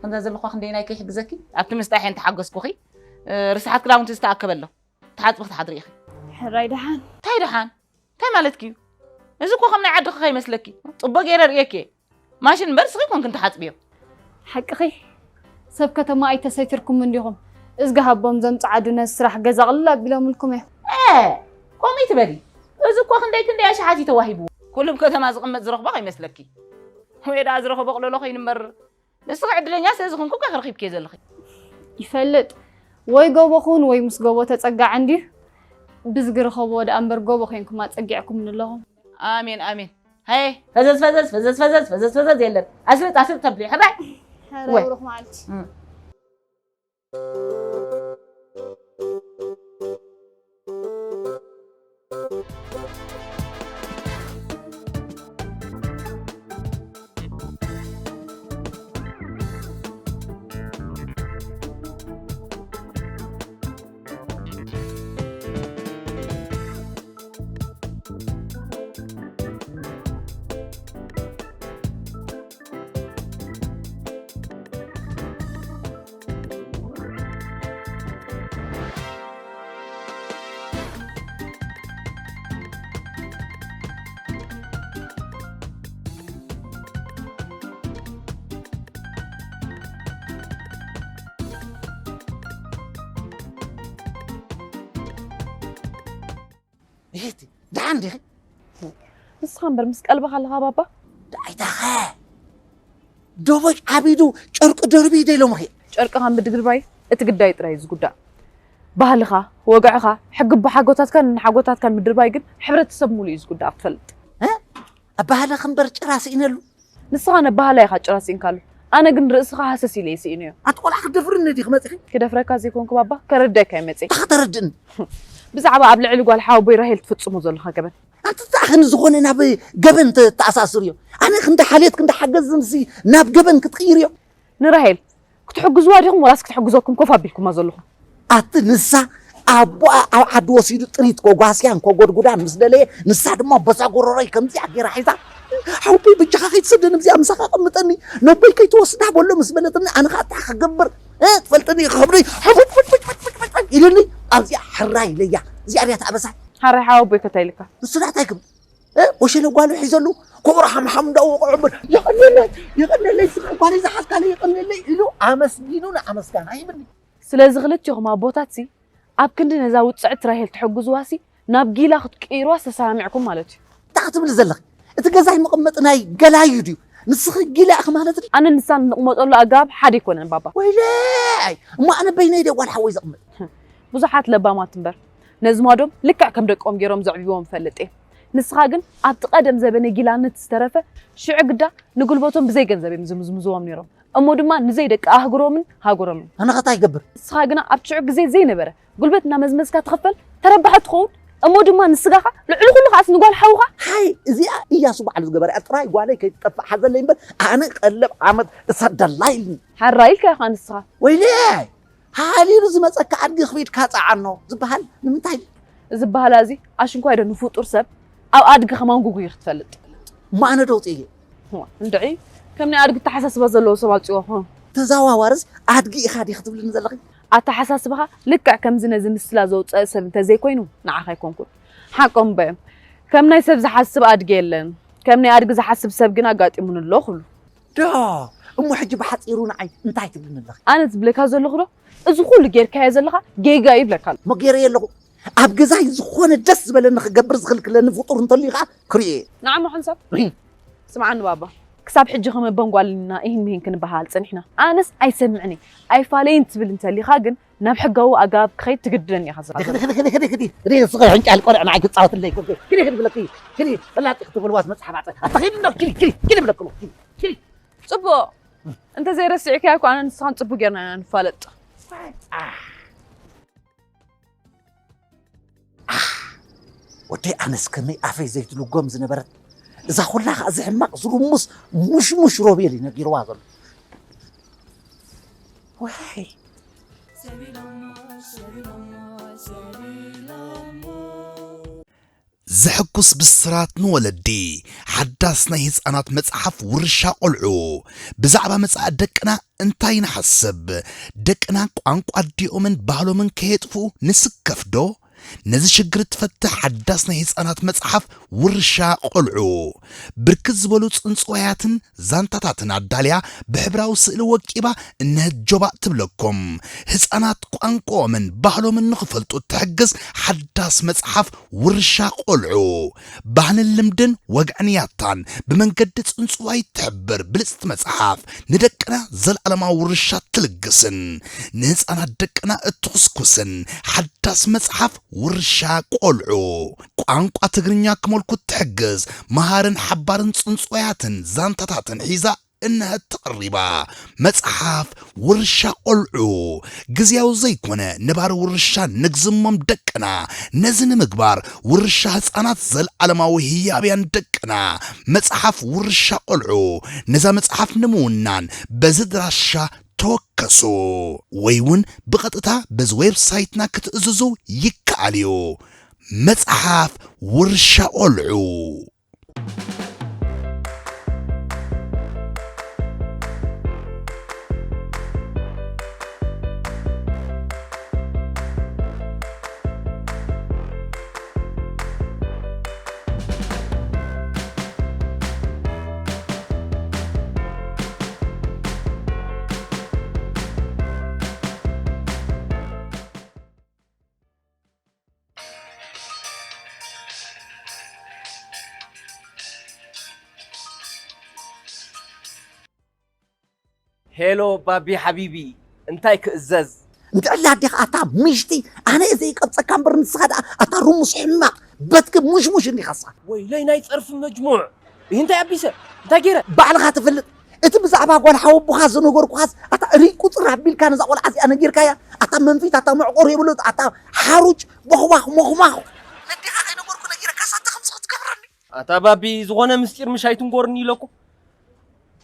ከምዛ ዘለኹ ክንደይናይ ከይሕግዘኪ ኣብቲ ምስጣሕ እየ እንተሓገዝኩኺ። እ፣ ርስሓት ክዳውንቲ ዝተኣከበ ኣሎ። ትሓጽቢ ክትሓድሪ ኢኺ። ሕራይ ደሓን። እንታይ ደሓን? እንታይ ማለትኪ እዩ? እዚ እኮ ከም ናይ ዓድኺ ከይመስለኪ። ጽቡቕ ገይረ ርእየኪ እየ። ማሽን እምበር እስኺ ኮንክን ትሓጽብዮ። ሓቅኺ። ሰብ ከተማ ኣይተሰቲርኩም እንዲኹም። እዝጊ ሃቦም ዘም ጸዓዱ ነዚ ስራሕ ገዛ ቅልል ኣቢሎምልኩም እዮም። እ፣ ከምኡ ትበሊ። እዚ እኮ ክንደይ ክንደይ ኣሽሓት እዩ ተዋሂብዎ። ኩሉም ከተማ ዝቕመጥ ዝረኽቦ ከይመስለኪ። ወይ ደኣ ዝረኽቦ ቅለሎ ኮይኑ እምበር ንስኺ ዕድለኛ ስለ ዝኾንኩ እኮ ኢኺ ረኺብክዮ ዘለኺ። ይፈልጥ። ወይ ጎቦ ኩን ወይ ምስ ጎቦ ተጸጋዕ እንዲዩ። ብዝጊ ርኸብዎ ደኣ እምበር ጎቦ ኮይንኩም ኣጸጊዕኩምኒ ኣለኹም። ኣሜን፣ ኣሜን። ሃየ፣ ፈዘዝ፣ ፈዘዝ፣ ፈዘዝ፣ ፈዘዝ፣ ፈዘዝ፣ ፈዘዝ የለን። ኣስልጥ፣ ኣስልጥ ተብሊ፣ ሕራይ። ሕራይ ወይ። ብሩኽ መዓልቲ። እም። ይሄቲ ደሓን ዲኺ? ንስኻ እምበር ምስ ቀልብኻ ኣለኻ ባባ። ዳይታኸ ዶቦይ ዓቢዱ ጨርቂ ደርቢ ደሎምኺ። ጨርቅኻ ምድርባይ እቲ ግዳይ ጥራይ እዩ ዝጉዳእ። ባህልኻ፣ ወግዕኻ፣ ሕጊ ኣቦሓጎታትካን እናሓጎታትካን ምድርባይ ግን ሕብረተሰብ ሙሉእ እዩ ዝጉዳእ ክትፈልጥ። እ? ኣባህለኺ እምበር ጭራ ስኢነሉ። ንስኻ ነባህላ ኢኻ ጭራ ስኢንካሉ። ኣነ ግን ርእስኻ ሃሰስ ኢለ እየ ስኢነዮ። ኣቲ ቆልዓ ክትደፍርኒ ዲኺ መጺኺ? ክደፍረካ ዘይኮንኩ ባባ፣ ከረድኣካ እየ መጺአ። እንታይ ከተረድእኒ? ብዛዕባ ኣብ ልዕሊ ጓል ሓወቦይ ራሄል ትፍጽሞ ዘለኻ ገበን። ኣንቲ እንታይ ኣኽኒ ዝኾነ ናብ ገበን ተ-፣ ተኣሳስርዮ? ኣነ ክንዲ ሓልዮት ክንዲ ሓገዝ ምስ ናብ ገበን ክትቕይርዮ? ንራሄል ክትሕግዝዋ ዲኹም ወላስ ክትሕግዘኩም ኮፍ ኣቢልኩማ ዘለኹም? ኣቲ ንሳ ኣቦኣ ኣብ ዓዲ ወሲዱ ጥሪት ኮጓስያን ኮጎድጉዳን ምስ ደለየ፣ ንሳ ድማ በዛ ጎረሮይ ከምዚኣ ገይራ ሒዛ፣ "ሓውቦይ በጃኻ ከይትሰደኒ፣ እዚኣ ምሳኻ ቀምጠኒ፣ ነቦይ ከይትወስዳ በሎ" ምስ በለትኒ፣ ኣነ ኸኣ እንታይ ክገብር? እ፣ ትፈልጥኒ፣ ከብደይ ሕፉጭ ፍጭ ፍጭ ፍጭ ፍጭ ፍጭ ኢሉኒ፣ ኣብዚኣ ሕራይ ኢለያ። እዚኣ ድያ እታ ኣበሳ? ሓራይ ሓወቦይ ከታይ ኢልካ? ንሱ ደኣ እንታይ ክብል? እ፣ ወሸለ ጓሉ ሒዘሉ፣ ኮቦሮ ሓምሓም እንዳወቕዖ እምበር፣ "የቐንየለይ፣ የቐንየለይ፣ ስኻ ጓለይ ዝሓዝካለይ የቐንየለይ" ኢሉ ኣመስጊኑ ንኣመስጋና ይብል። ስለዚ ክልቲኹም ኣቦታትሲ ኣብ ክንዲ ነዛ ውጽዕቲ ራሄል ትሕግዝዋሲ ናብ ጊላ ክትቅይርዋ ዝተሰማሚዕኩም ማለት እዩ። እንታይ ክትብሊ ዘለኺ? እቲ ገዛይ መቐመጢ ናይ ገላዩ ድዩ? ንስኺ ጊላ ኢኺ ማለት ድዩ? ኣነ ንሳን እንቕመጠሉ ኣገባብ ሓደ ኣይኮነን ባባ። ወይለይ! እሞ ኣነ በይነይ ድየ ጓል ሓወይ ዘቕምጥ? ብዙሓት ለባማት እምበር ነዚ ማዶም ልክዕ ከም ደቆም ገይሮም ዘዕብይዎም እፈልጥ እየ። ንስኻ ግን ኣብቲ ቀደም ዘበነ ጊላነት ዝተረፈ ሽዑ ግዳ ንጉልበቶም ብዘይ ገንዘብ እዮም ዝምዝምዝዎም ነይሮም። እሞ ድማ ንዘይ ደቂ ኣህጉሮምን ሃገሮምን። ኣነ ኸ እንታይ ይገብር? ንስኻ ግና ኣብ ሽዑ ግዜ ዘይነበረ ጉልበት እናመዝመዝካ ትኽፈል ተረባሒ ትኸውን። እሞ ድማ ንስጋኻ ልዕሊ ኩሉ ከኣስ ንጓል ሓውኻ። ሃይ፣ እዚኣ እያሱ ባዕሉ ዝገበረ እያ። ጥራይ ጓለይ ከይትጠፍእ ሓዘለይ እምበር ኣነ ቀለብ ዓመት እሰደላ ኢልኒ። ሓራ ኢልካ ኢኻ ንስኻ። ወይለይ! ሃሊሉ ዝመጸካ ኣድጊ ክቢድካ ጸዓኖ ዝበሃል ንምንታይ? እዚ በሃላ እዚ ኣሽንኳይ ዶ ንፍጡር ሰብ ኣብ ኣድጊ ከማንጉጉ እዩ ክትፈልጥ? እሞ ኣነ ዶ ኣውፅእየ? እዋ፣ እንድዒ ከም ናይ ኣድጊ ኣተሓሳስባ ዘለዎ ሰብ ኣውፅእዎ ኾን። ተዘዋዋርስ ኣድጊ ኢኻ ዲኺ ትብልኒ ዘለኺ? ኣተሓሳስባኻ ልክዕ ከምዚ ነዚ ምስላ ዘውፀአ ሰብ እንተዘይኮይኑ ንዓኻ ኣይኮንኩን። ሓቆም እባ እዮም። ከም ናይ ሰብ ዝሓስብ ኣድጊ የለን። ከም ናይ ኣድጊ ዝሓስብ ሰብ ግን ኣጋጢሙኒ ኣሎ ክብሉ። ዶ፣ እሞ ሕጂ ብሓፂሩ ንዓይ እንታይ ትብልኒ ኣለኺ? ኣነ ዝብለካ ዘለኹ ዶ፣ እዚ ኩሉ ጌርካዮ ዘለኻ ጌጋ እዩ ይብለካ ኣሎ። እሞ ገይረዮ ኣለኹ። ኣብ ገዛይ ዝኾነ ደስ ዝበለኒ ክገብር ዝኽልክለኒ ፍጡር እንተልዩ ከዓ ክርእዮ እየ። ንዓሞ ሓንሳብ እሂ። ስምዓኒ ባባ፣ ክሳብ ሕጂ ከም ኣቦን ጓልን ኢና ኢሂን ምሂን ክንበሃል ጸኒሕና። ኣነስ ኣይሰምዕን እየ። ኣይፋለይን ትብል እንተሊኻ ግን ናብ ሕጋዊ ኣገባብ ክኸይድ ትግድደኒ ኢኻ ዝብል። ክዲ፣ ክዲ፣ ክዲ፣ ክዲ፣ ክዲ፣ ክዲ፣ ንስኺ ሕንጫል ቆልዕ ንዓይ ክጻወትለይ፣ ክዲ፣ ክዲ፣ ክዲ ብለኪ፣ ክዲ፣ ፈላጢ ክትብልዋስ መጽሓፍ ኣጸ-፣ ኣታ ኺዲ እንዶ፣ ክዲ፣ ክዲ፣ ክዲ ብለኪ፣ ክዲ፣ ክዲ። ጽቡቕ። እንተ ዘይረሲዕካዮ እኮ ኣነ ንስኻን ጽቡቕ ጌርና ኢና ንፋለጥ። ኣሕ፣ ወደይ ኣነስ ከመይ ኣፈይ ዘይትልጎም ዝነበረት እዛ ኩላ ኸኣ እዚ ሕማቕ ዝርሙስ ሙሽሙሽ ሮቤል እዩ ነጊርዋ ዘሎ። ወይ። ዘሐጉስ ብስራት ንወለዲ። ሓዳስ ናይ ህጻናት መጽሓፍ ውርሻ ቆልዑ። ብዛዕባ መጻኢ ደቅና እንታይ ንሓስብ? ደቅና ቋንቋ ኣዲኦምን ባህሎምን ከየጥፍኡ ንስከፍ ዶ? ነዚ ሽግር እትፈትሕ ሓዳስ ናይ ህጻናት መጽሓፍ ውርሻ ቆልዑ። ብርክት ዝበሉ ጽንጽዋያትን ዛንታታትን ኣዳልያ ብሕብራዊ ስእሊ ወቂባ እነሀት ጆባእ ትብለኩም። ህጻናት ቋንቋኦምን ባህሎምን ንኽፈልጡ እትሕግዝ ሓዳስ መጽሓፍ ውርሻ ቆልዑ። ባህልን ልምድን ወግዕን ያታን ብመንገዲ ጽንጽዋይ እትሕብር ብልጽቲ መጽሓፍ ንደቅና ዘልኣለማዊ ውርሻ ትልግስን ንህጻናት ደቅና እትኹስኩስን ሓዳስ መጽሓፍ ውርሻ ቆልዑ። ቋንቋ ትግርኛ ክመልኩ እትሕግዝ መሃርን ሓባርን ጽንጽዋያትን ዛንታታትን ሒዛ እነሀት ተቐሪባ። መጽሓፍ ውርሻ ቆልዑ። ግዝያዊ ዘይኮነ ነባሪ ውርሻ ንግዝሞም ደቅና። ነዚ ንምግባር ውርሻ ህጻናት ዘልኣለማዊ ህያብያን ደቅና። መጽሓፍ ውርሻ ቆልዑ። ነዛ መጽሓፍ ንምውናን በዚ ድራሻ ተወከሱ። ወይ እውን ብቐጥታ በዚ ዌብሳይትና ክትእዝዙ ይከኣል እዩ። መጽሓፍ ውርሻ ቆልዑ። ሄሎ ባቢ ሓቢቢ፣ እንታይ ክእዘዝ? እንድዕላ ኣዴኻ ኣታ ምሽቲ፣ ኣነ እየ ዘይቀብጸካ እምበር ንስኻ ደኣ ኣታ ርሙስ ሕማቕ በትኪ ሙሽሙሽ እንዲኻሳ። ወይለይ ናይ ጸርፊ መጅሙዕ። ይህ እንታይ ኣቢሰ? እንታይ ገይረ? ባዕልኻ ትፈልጥ። እቲ ብዛዕባ ጓል ሓወቦኻ ዝነገርኩኻስ ኣታ ሪቅ ቁጽር ኣቢልካ ነዛ ቆልዓ እዚኣ ነጊርካያ? ኣታ መንፊት፣ ኣታ መዕቆር የብሉ፣ ኣታ ሓሩጭ ቦኽባኽ ሞኽማኽ። ነዴኻ ከይነገርኩ ነጊረካስ ኣታ ከምዚ ክትገብረኒ? ኣታ ባቢ ዝኾነ ምስጢር ምሽ ኣይትንጎርኒ ኢለኩ።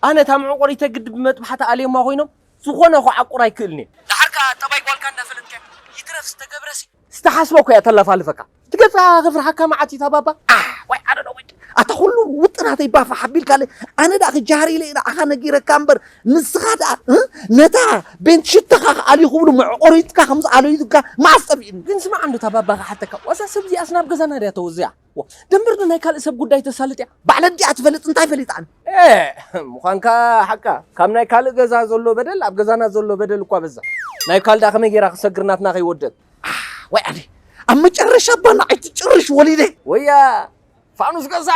ኣነ እታ መዕቆሪተ ግድብ ብመጥባሕቲ ኣልዮማ ኮይኖም ዝኾነ ክዓቁር ኣይክእልን እየ። ደሓር ከኣ ጠባይ ጓልካ እንዳፈለጥካ ይትረፍ ዝተገብረሲ። ዝተሓስቦ እኮ እያ ተለፋልፈካ። እቲ ገጻ ክፍርሓካ መዓት እዩ እታ ባባ። ኣሕ፣ ዋይ፣ ኣነ ዶ ወይ። ኣታ ኩሉ ውጥናተይ ባፋ ሓቢልካለ። ኣነ ደኣ ክጃሃር ኢለ ንዓኻ ነጊረካ እምበር ንስኻ ደኣ፣ እ? ነታ ቤንት ሽቶኻ ክኣልዩ ክብሉ መዕቆሪትካ ከምዚ ኣለዩትካ መዓስ ጠፊእኒ? ግን ስማዕ እንዶ እታ ባባ ክሓተካ። ዋዛ ሰብ እዚኣስ ናብ ገዛና ድያ ተወዝያ? ዋ፣ ደንበር ዶ ናይ ካልእ ሰብ ጉዳይ ተሳልጥ እያ? ባዕለ እንዲኣ ትፈልጥ እንታይ ፈሊጣ ኣነ? ኤ፣ ምዃንካ ሓቃ። ካብ ናይ ካልእ ገዛ ዘሎ በደል ኣብ ገዛና ዘሎ በደል እኳ በዛ። ናይ ካልዳ ከመይ ጌራ ክሰግር ናትና ከይወደት? ኣሕ፣ ወይ ኣነ ኣብ መጨረሻ ባና ኣይትጭርሽ ወሊደ። ወያ ፋኑስ ገዛ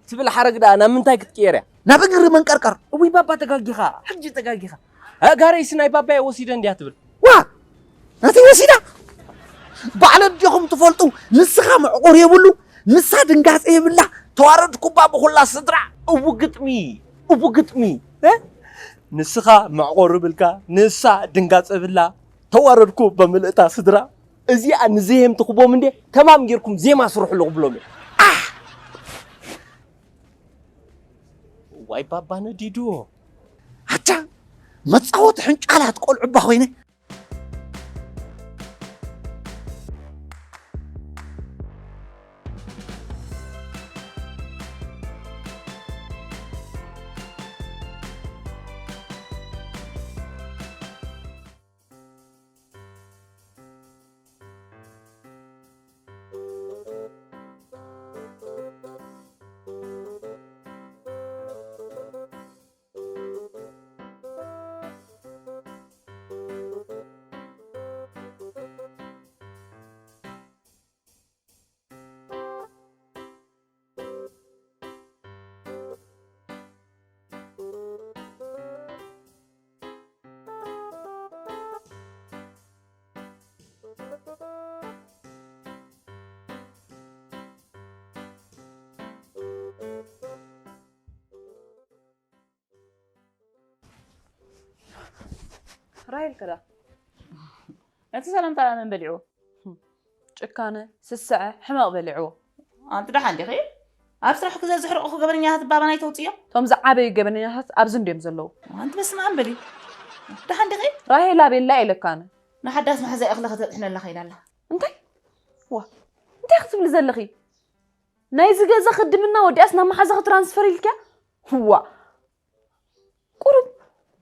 ትብል ሓረግ ደኣ ናብ ምንታይ ክትቅየር እያ? ናብ እግሪ መንቀርቀር። እውይ ባባ ተጋጊኻ፣ ሕጂ ተጋጊኻ። እ፣ ጋረይሲ ናይ ባባየ ወሲደ እንድያ ትብል። ዋ! ናተይ ወሲዳ? ባዕለ ኣዴኹም ትፈልጡ፣ ንስኻ መዕቆር የብሉ፣ ንሳ ድንጋጸ የብላ፣ ተዋረድኩባ ብኹላ ስድራ። እቡ ግጥሚ፣ እቡ ግጥሚ። እ? ንስኻ መዕቆር ብልካ፣ ንሳ ድንጋጸ ብላ፣ ተዋረድኩ በምልእታ ስድራ። እዚኣ ንዘየም ትኽቦም እንዴ፣ ተማም ጌርኩም ዜማ ስርሕሉ ክብሎም እየ። ኣሕ! ዋይ ባባ ነዲዱ። ኣታ መጻወቲ ሕንጫላት ቆልዑ እባ ኮይነ። ራሄል ከዳ? እቲ ሰላምታ መን በሊዑ? ጭካነ፣ ስስዐ፣ ሕመቕ በሊዕዎ። ኣንቲ ደሓን ዲኺ? ኣብ ስራሕ ግዜ ዘሕርቑኹ ገበነኛታት ባባና ኣይተውፅዮ? እቶም ዝዓበዩ ገበነኛታት ኣብዚ እንድዮም ዘለዉ። ኣንቲ በስመ ኣብ በሊ። ደሓን ዲኺ? ራሄል ኣቤላ ኢለካነ። ንሓዳስ መሓዛ እኽሊ ከተጥሕነላ ከይዳ ኣላ። እንታይ? ዋ፣ እንታይ ክትብሊ ዘለኺ? ናይዚ ገዛ ክድምና ወዲኣስ ናብ መሓዛኺ ትራንስፈር ኢልክያ? ዋ፣ ቁሩብ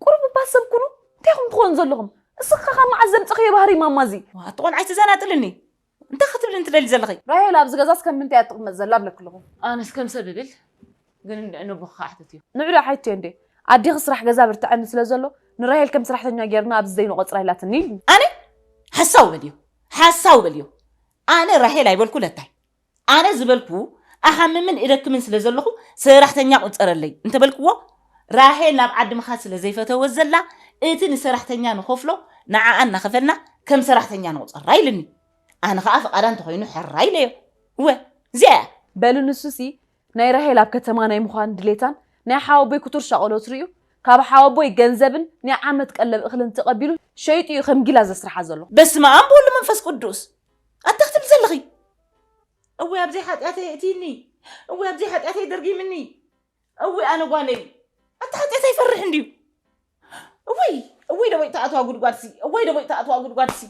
ቁሩብ እባ ሰብ ኩኑ። እንታይ ኢኹም ትኾኑ ዘለኹም? እስኻ ካብ መዓስ ዘምፀኽዮ ባህሪ ማማ እዚ? ዋ፣ ኣቲ ቆልዓ ኣይትዘናጥልኒ። እንታይ ክትብሊ እንትደሊ ዘለኺ? ራሄል ኣብዚ ገዛስ ከም ምንታይ እያ ትቕመጥ ዘላ እብለኪ ኣለኹ። ኣነስ ከም ሰብ እብል፣ ግን እንድዒ ንቦኻ ክሓትት እዩ። ንዑ ዶ ሓይትዮ እንዴ? ኣዴኺ ስራሕ ገዛ ብርትዐኒ ስለ ዘሎ ንራሄል ከም ሰራሕተኛ ጌርና ኣብዚ ዘይንቖጽራ ኢላትኒ። ኣነ ሓሳው በልዮ፣ ሓሳው በልዮ። ኣነ ራሄል ኣይበልኩ ለታይ። ኣነ ዝበልኩ ኣሓምምን እደክምን ስለ ዘለኹ ሰራሕተኛ ቁጸረለይ እንተበልክዎ፣ ራሄል ናብ ዓዲ ምኻድ ስለ ዘይፈተወት ዘላ፣ እቲ ንሰራሕተኛ ንኸፍሎ ንዓኣ እናኸፈልና ከም ሰራሕተኛ ንቑጸራ ኢልኒ። ኣነ ኸኣ ፍቓዳ እንተኾይኑ ሕራ ኢለዮ። እወ፣ እዚኣ እያ። በሉ ንሱሲ ናይ ራሄል ኣብ ከተማ ናይ ምዃን ድሌታን ናይ ሓወቦይ ክቱር ሻቕሎት ርእዩ፣ ካብ ሓወቦይ ገንዘብን ናይ ዓመት ቀለብ እኽልን ተቐቢሉ ሸይጡ እዩ ከም ጊላ ዘስርሓ ዘሎ። በስመ ኣብ ወወልድ መንፈስ ቅዱስ። ኣታ ክትብል ዘለኺ? እወይ ኣብዘይ ሓጢኣተይ እትይኒ፣ እወይ ኣብዘይ ሓጢኣተይ ደርጊምኒ፣ እወይ ኣነ ጓለይ፣ ኣታ ሓጢኣተይ ይፈርሕ እንድዩ። እወይ፣ እወይ ደቦይ ተኣትዋ ጉድጓድሲ፣ እወይ ደቦይ ተኣትዋ ጉድጓድሲ።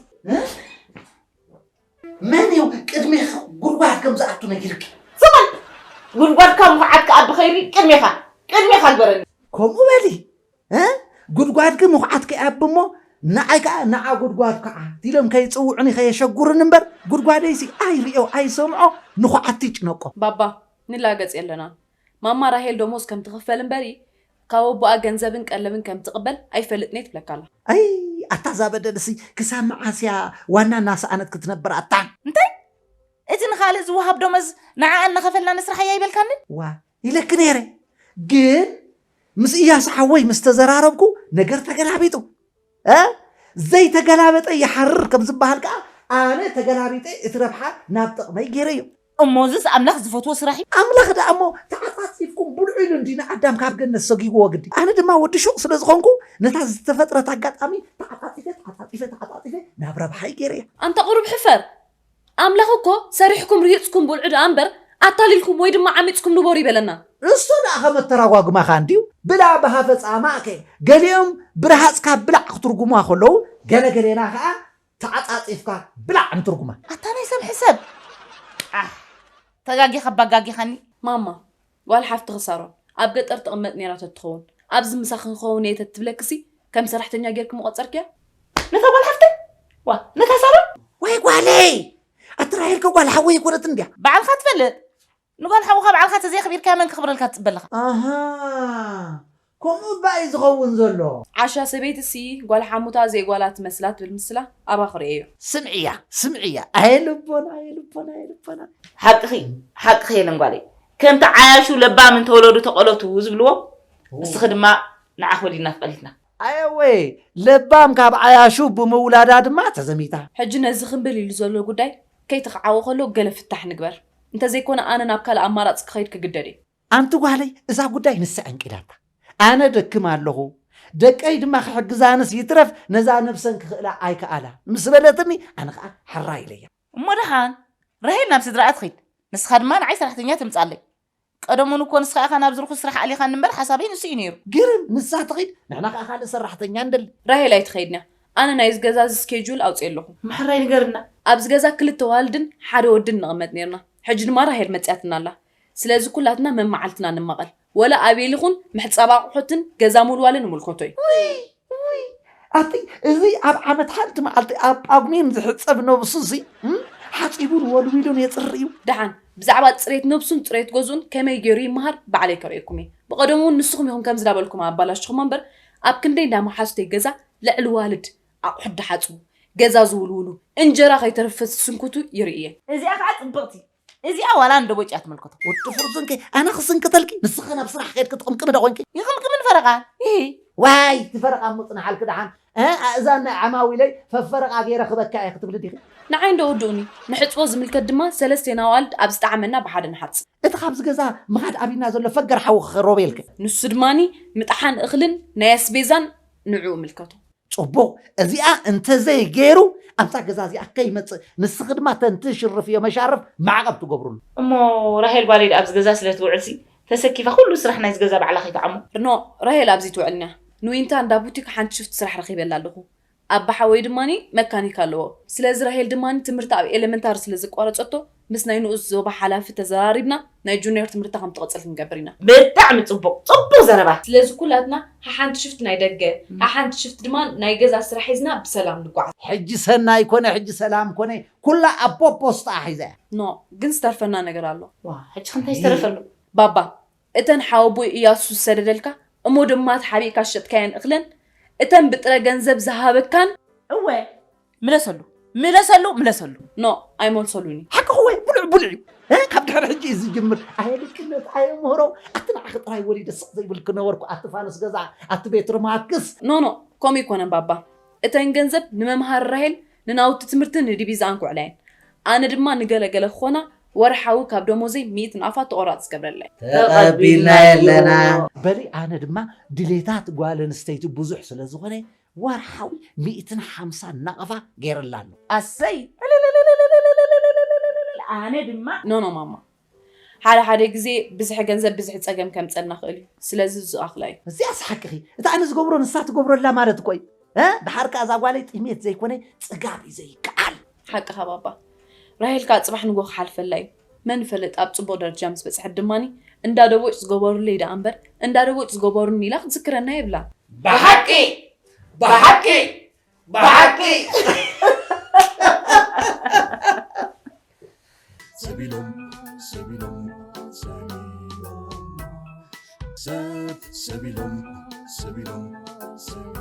መን እዩ ቅድሜኺ ጉድጓድ ከም ዝኣቱ ነጊርኪ? ስቕ በል! ጉድጓድካ ምኹዓት ክኣቢ ከይሪ ቅድሜኻ፣ ቅድሜኻ ግበረኒ። ከምኡ በሊ። እ? ጉድጓድኪ ምኹዓት ከይኣቢ እሞ ንዓይ ከኣ ንዓ ጉድጓድ ከዓ ኢሎም ከይጽውዑኒ ከየሸጉሩኒ እምበር ጉድጓደይሲ ኣይርእዮ ኣይሰምዖ ንኹዓቲ ይጭነቆ። ባባ፣ ንላገጽ የለናን። ማማ ራሄል ደሞዝ ከም ትኽፈል እምበሪ ካብ ኣቦኣ ገንዘብን ቀለብን ከም ትቕበል ኣይፈልጥን እየ ትብለካ ኣላ። ኣይ ኣታ እዛ በደልሲ ክሳብ መዓስ እያ ዋና እናሰኣነት ክትነብር ኣታ? እንታይ? እቲ ንኻልእ ዝወሃብ ደሞዝ ንዓኣ እናኸፈልና ንስራሕ እያ ይበልካኒ? ዋ ኢለኪ ነይረ። ግን ምስ እያሱ ሓወይ ምስ ተዘራረብኩ ነገር ተገላቢጡ። እ? ዘይተገላበጠ ይሓርር ከም ዝበሃል ከኣ ኣነ ተገላቢጠ እቲ ረብሓ ናብ ጥቕመይ ገይረዮ። እሞ እዝስ ኣምላኽ ዝፈትዎ ስራሕ እዩ። ኣምላኽ ደኣ እሞ ተዓጻጺፍኩም ብልዑ ኢሉ እንዲ ንኣዳም ካብ ገነት ሰጒግዎ ግዲ። ኣነ ድማ ወዲ ሹቕ ስለ ዝኾንኩ ነታ ዝተፈጥረት ኣጋጣሚ ተዓጻጺፈ ተዓጻጺፈ ተዓጻጺፈ ናብ ረብሓይ ገይረያ። ኣንታ ቁሩብ ሕፈር። ኣምላኽ እኮ ሰሪሕኩም ርሂጽኩም ብልዑ ደኣ እምበር ኣታሊልኩም ወይ ድማ ዓሚጽኩም ንበሩ ይበለና። እሱ ደኣ ከመተራጓጉማኻ እንድዩ። ብላ ብሃፈ ጻማእከ ገሊኦም ብረሃጽካ ብላዕ ክትርጉማ ከለዉ ገለ ገሌና ከኣ ተዓጻጺፍካ ብላዕ እንትርጉማ። ኣታ ናይ ሰብ ሕሰብ። ኣሕ፣ ተጋጊኻ ባጋጊኻኒ። ማማ፣ ጓል ሓፍትኺ ሳሮን ኣብ ገጠር ትቕመጥ ነይራ ተትኸውን፣ ኣብዚ ምሳኺ ክኸውን እየ ተትብለክሲ ከም ሰራሕተኛ ጌርኪ ምቖጸርክያ? ነታ ጓል ሓፍተይ? ዋ፣ ነታ ሳሮን? ወይ ጓለይ! ኣቲ ራሄልከ ጓል ሓወይ ኣይኮነትን ድያ? ባዕልኻ ትፈልጥ። ንጓል ሓውኻ ባዕልኻ ተዘይኣኽቢርካያ መን ከኽብረልካ ትጽበ ኣለኻ? ኣሃ፣ ከምኡ እባ እዩ ዝኸውን ዘሎ። ዓሻ ሰበይትሲ ጓል ሓሙታ ዘይጓላ ትመስላ ትብል ምስላ ኣባኺ ርእየዮ። ስምዕያ፣ ስምዕያ፣ ኣየ ልቦና፣ ኣየ ልቦና፣ ኣየ ልቦና። ሓቅኺ፣ ሓቅኺ የለን ጓለይ። ከምቲ ዓያሹ ለባም እንተወለዱ ተቐለቱ ዝብልዎ፣ እስኺ ድማ ንዓኺ ወሊድና ተቐሊትና። ኣየወ፣ ለባም ካብ ዓያሹ ብምውላዳ ድማ ተዘሚታ። ሕጂ ነዚ ክምብል ኢሉ ዘሎ ጉዳይ ከይተኸዓወ ከሎ ገለ ፍታሕ ንግበር። እንተዘይኮነ ኣነ ናብ ካልእ ኣማራጺ ክኸይድ ክግደድ እየ። ኣንቲ ጓለይ፣ እዛ ጉዳይ ንሳ ዕንቂላታ። ኣነ ደክም ኣለኹ፣ ደቀይ ድማ ክሕግዛንስ ይትረፍ ነዛ ነብሰን ክኽእላ ኣይከኣላ ምስ በለትኒ፣ ኣነ ኸኣ ሕራይ ኢለያ። እሞ ደሓን ራሄል ናብ ስድራኣ ትኺድ፣ ንስኻ ድማ ንዓይ ሰራሕተኛ ትምጻለይ። ቀደሙን እኮ ንስኻ ኢኻ ናብዚ ርኹስ ስራሕ ኣሊኻኒ እምበር ሓሳበይ ንሱ እዩ ነይሩ። ግርም፣ ንሳ ትኺድ፣ ንሕና ከኣ ካልእ ሰራሕተኛ ንደሊ። ራሄል ኣይትኸይድን እያ። ኣነ ናይዚ ገዛ እዚ ስኬጁል ኣውፅኤ ኣለኹ። ምሕራይ ንገርና። ኣብዚ ገዛ ክልተ ዋልድን ሓደ ወድን ንቕመጥ ነይርና። ሕጂ ድማ ራሄል መፅያትና ኣላ። ስለዚ ኩላትና መመዓልትና ንማቐል። ወላ ኣቤል ይኹን ምሕፃብ ኣቑሑትን ገዛ ምውልዋልን ይምልከቶ እዩ። ውይ፣ ውይ፣ ኣቲ እዚ ኣብ ዓመት ሓንቲ መዓልቲ ኣብ ጳጉሜን ዝሕፀብ ነብሱ እዚ፣ እም፣ ሓፂቡን ወልዊሉን የፅሪ እዩ። ደሓን ብዛዕባ ፅሬት ነብሱን ፅሬት ገዝኡን ከመይ ገይሩ ይመሃር ባዕለይ ከርእየኩም እየ። ብቐደሙ እውን ንስኹም ኢኹም ከምዚ እንዳበልኩም ኣባላሽኹሞ እምበር ኣብ ክንደይ እንዳ መሓዙተይ ገዛ ልዕሊ ዋልድ ኣቑሑት ድሓፅቡ፣ ገዛ ዝውልውሉ፣ እንጀራ ከይተረፈ ዝስንክቱ ይርኢ እየ። እዚኣ ከዓ ፅብቕቲ፣ እዚኣ ዋላ ንደቦጭ እያ ትምልከቶ። ወዲ ፍርዙንከ ኣነ ክስንክተልኪ፣ ንስኺ ናብ ስራሕ ከይድኪ ትቕምቅሚ ዶ ኮንኪ? ይቕምቅምን ፈረቓ። ኢሂ። ዋይ፣ እቲ ፈረቓ እሞ ጽንሓልኪ ደሓን። እ፣ ኣእዛን ናይ ዓማዊለይ ፈፈረቓ ገይረ ክበካ እየ ክትብሊ ዲኺ? ንዓይ እንዶ ወድኡኒ፣ ንሕጽቦ ዝምልከት ድማ ሰለስቴና ኣዋልድ ኣብ ዝጠዓመና ብሓደ ንሓጽብ። እቲ ካብዚ ገዛ ምኻድ ኣብይና ዘሎ ፈገር ሓውኺ ሮቤልከ? ንሱ ድማኒ ምጥሓን እኽልን ናይ ኣስቤዛን ንዕኡ ይምልከቶ። ጽቡቕ፣ እዚኣ እንተዘይገይሩ ኣብዛ ገዛ እዚኣ ከይመጽእ፣ ንስኺ ድማ ተንቲ ሽርፍዮ መሻርፍ ማዕቐብ ትገብሩሉ። እሞ ራሄል ጓለይ ደኣ ኣብዚ ገዛ ስለ ትውዕልሲ ተሰኪፋ ኩሉ ስራሕ ናይዚ ገዛ ባዕላ ከይትዓሞ። ኖ፣ ራሄል ኣብዚ ትውዕልና። ንዊንታ እንዳ ቡቲክ ሓንቲ ሽፍት ስራሕ ረኺበላ ኣለኹ። ኣባ ሓወይ ድማ መካኒክ ኣለዎ። ስለዚ ራሄል ድማ ትምህርቲ ኣብ ኤሌመንታሪ ስለ ዝቋረጸቶ ምስ ናይ ንኡስ ዞባ ሓላፊ ተዘራሪብና ናይ ጁኒየር ትምህርታ ከም ትቐጽል ክንገብር ኢና። ብጣዕሚ ጽቡቕ ጽቡቕ ዘረባ። ስለዚ ኩላትና ሓሓንቲ ሽፍት ናይ ደገ ሓሓንቲ ሽፍት ድማ ናይ ገዛ ስራሕ ሒዝና ብሰላም ንጓዓዝ። ሕጂ ሰናይ ኮነ ሕጂ ሰላም ኮነ ኩላ ኣቦ ፖስታ ሒዛ እያ። ኖ ግን ዝተርፈና ነገር ኣሎ። ዋ ሕጂ ክንታይ ዝተረፈሉ? ባባ እተን ሓወቦይ እያሱ ዝሰደደልካ እሞ ድማ ተሓቢእካ ዝሸጥካየን እኽለን እተን ብጥረ ገንዘብ ዝሃበካን እወ ምለሰሉ ምለሰሉ ምለሰሉ። ኖ ኣይመልሰሉን እዩ። ሓቅኹ ወይ ብልዕ ብልዕ እዩ። እ፣ ካብ ድሕሪ ሕጂ እዩ ዝጅምር። ኣየ ልክነት ኣየ ምህሮ። ኣቲ ንዓኺ ጥራይ ወሊደ ስቕ ዘይብልኪ ነበርኩ። ኣቲ ፋኑስ ገዛ፣ ኣቲ ቤት ርማክስ። ኖ ኖ ከምኡ ይኮነን ባባ። እተን ገንዘብ ንመምሃሪ ራሄል ንናውቲ ትምህርቲ ንዲቪዛኣን ክውዕላ እየን። ኣነ ድማ ንገለገለ ክኾና ወርሓዊ ካብ ደሞዘይ ሚእቲ ናቕፋ ተቆራፂ ዝገብረለይ። ተቐቢልና የለና። በሊ ኣነ ድማ ድሌታት ጓል ኣንስተይቲ ብዙሕ ስለ ዝኾነ ወርሓዊ ሚእትን ሓምሳን ናቕፋ ገይረላ ኣሎ። ኣሰይ። ኣነ ድማ ኖ ኖ ማማ፣ ሓደ ሓደ ግዜ ብዝሒ ገንዘብ ብዝሒ ፀገም ከምፀልና ክእል እዩ። ስለዚ ዝኣኽላ እዩ። እዚኣስ ሓቅኺ። እቲ ኣነ ዝገብሮ ንሳ ትገብረላ ማለት እኮ እዩ። እ? ድሓር ከኣ እዛ ጓለይ ጥሜት ዘይኮነ ጽጋብ እዩ ዘይከኣል። ሓቅኻ ባባ። ራሄል ከኣ ፅባሕ ንጎ ክሓልፈላ እዩ። መን ይፈልጥ ኣብ ፅቡቕ ደረጃ ምስ በፅሐት ድማኒ እንዳ ደቦጭ ዝገበሩለይ ደኣ እምበር እንዳ ደቦጭ ዝገበሩኒ ኢላ ክትዝክረና የብላ። ብሓቂ ብሓቂ ብሓቂ ሰቢሎም ሰቢሎም ሰቢሎም ሰብ ሰቢሎም ሰቢሎም ሰቢሎም